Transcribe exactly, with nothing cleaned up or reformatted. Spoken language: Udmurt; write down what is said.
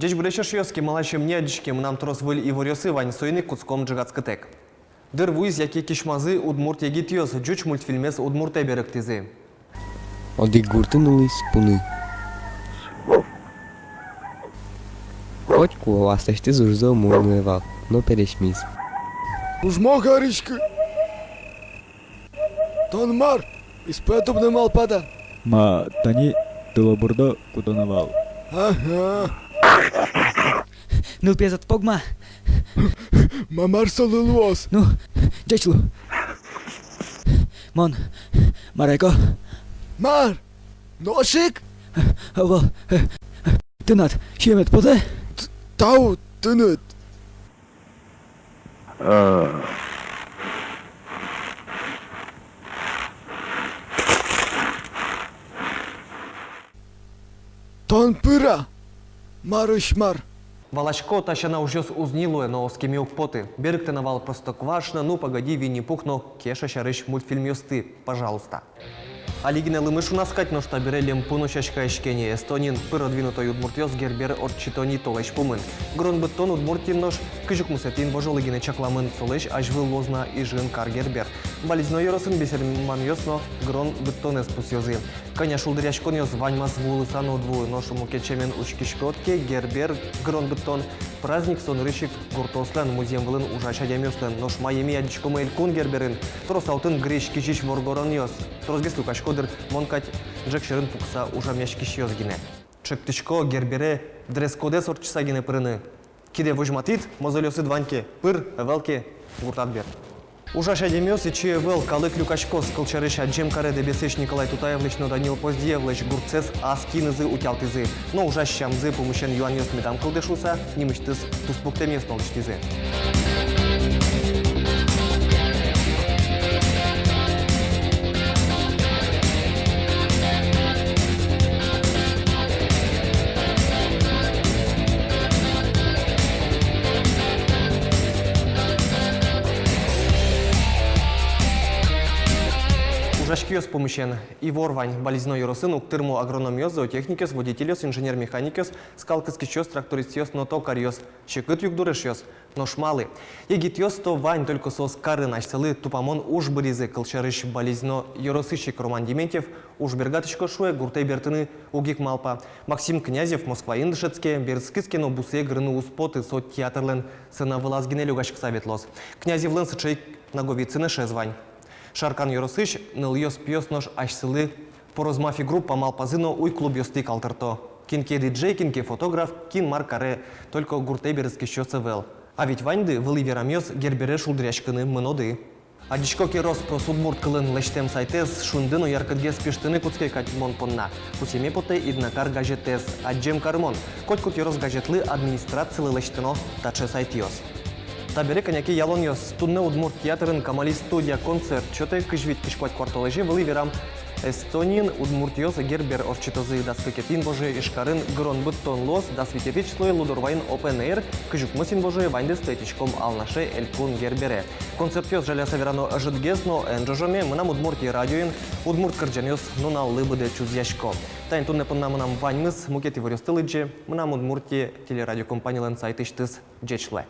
Ӟечбуресь, эшъёс! Кемалась ӧм ни адӟиське, мынам трос выль иворъёсы вань, соин ик кутском ӝегатскытэк. Дыр вуиз яке кисьмазы удмурт егитъёс, ӟуч мультфильмез удмуртэ берыктӥзы. Одӥг гуртын улӥз пуны. Котьку аслэсьтыз ужзэ умой нуэ вал, но пересьмиз. Ужмо кариськы. Тон мар, испытание тубыны малпад-а? Ма, тани тылобурдо кутоно вал. Ага. Нылпиез ӧд пог ма. Ма, мар солы луоз? Ну, ӟеч лу. Мон марайко. Мар? Нош ик? Ӧвӧл. Тынад сиемед потэ? Т-, тау тыныд. Тон пыр-а, марысь мар? Валасько, та сяна ужъёс уз ни луэ, но оскеме уг поты. Берыктэ на вал «Простоквашино», «Ну, погоди!», «Винни-Пух» но Кеша сярысь мультфильмъёсты, пожалуйста. Али гинэ лымы шуназ кадь, нош табере льӧмпу но сяськаяське ни. Эстониын пыр одвинутой удмуртъёс Гербер ортчыто ни толэзь пумын. Гырон быдтон Удмуртиын нош кызь укмысэтӥ инвожолы гинэ чакламын, солэсь азьвыл луоз на Ижын кар Гербер. Балезино ёросын бесерманъёс но гырон быдтонэз пусъёзы. Кӧня шулдыръяськонъёс ваньмаз вуылыса но уд вуы, нош мукет сямен учкиськод ке, Гербер гырон быдтон — праздник со нырысь ик гуртъёслэн, музъем вылын ужась адямиослэн. Нош мае ми адӟиськомы Элькун Герберын? Трос а отын гырись-кизись воргоронъёс. Тросгес люкасько, дыр, мон кадь ӝӧк сьӧрын пукса ужамъяськисьёс гинэ. Чектӥсько Гербере дресс-кодэз ортчыса гинэ пырыны. Киде возьматӥд, мозольёсыд вань ке — пыр, ӧвӧл ке — гуртад бер. Ужась адямиос ичи ӧвӧл, калык люкаськоз. Кылсярысь, адӟем каре Дэбесысь Николай Тутаевлэсь но Данил Поздеевлэсь гуртсэс ас киынызы утялтӥзы. Но ужась сямзы пумысен юанъёс медам кылдэ шуыса, нимысьтыз туспуктэмъёс но лэсьтӥзы. Ужась киос пумысен ивор вань. Балезино ёросын уг тырмо агрономъёс, зоотехникъёс, водительёс, инженер-механикъёс, скал кыскисьёс, трактористъёс но токарьёс. Секыт югдур, эшъёс. Нош малы? Егитъёс-то вань, только соос карын, асьсэлы тупамон уж быръизы. Кылсярысь, Балезино ёросысь ик Роман Дементьев уж бергатӥсько шуэ, гуртэ бертыны уг ик малпа. Максим Князев Москваын дышетске, берытскиз ке но, бусые гырыны уз поты, со театрлэн сцена вылаз гинэ люкаськыса ветлоз. Князевлэн сыӵе ик Наговицын эшез вань. Шаркан ёросысь нылъёс-пиос нош асьсэлы «Порозмафи» группа малпазы но уй клубъёсты ик алтырто. Кин ке диджей, кин ке фотограф, кин мар каре, только гуртэ берытскисьёс ӧвӧл. А ведь ваньды, вылӥ верамъёс, Гербере шулдыръяськыны мыноды. Адӟисько ке рос-прос удмурт кылын лэсьтэм сайтэз, шунды но яркытгес пиштыны кутске кадь мон понна. Пусъеме потэ «Иднакар» газетэз. Адӟем карымон: котькуд ёрос газетлы, администрацилы лэсьтоно таӵе сайтъёс. Табере кӧня ке ялонъёс. Туннэ удмурт театрын «Камали» студия концерт сётэ. Кызь вить — кызь куать куартолэзе, вылӥ верам, Эстониын удмуртъёс Гербер ортчытозы. Дас кыкетӥ инвожое Ижкарын гырон быдтон луоз, дас витетӥ числое Лудорвайын open air, кызь укмыс инвожое ваньдэс тэтӥськом Алнаше, Элькун Гербере. Концертъёс, жаляса верано, ӧжытгес но эн ӝожоме. «Мынам Удмуртие» радиоын удмурт кырӟанъёс нуналлы быдэ чузъясько. Таин туннэ понна мынам ваньмыз. Мукет иворъёсты лыдӟе «Мынам Удмуртие» телерадиокомпанилэн сайтысьтыз. Ӟеч луэ.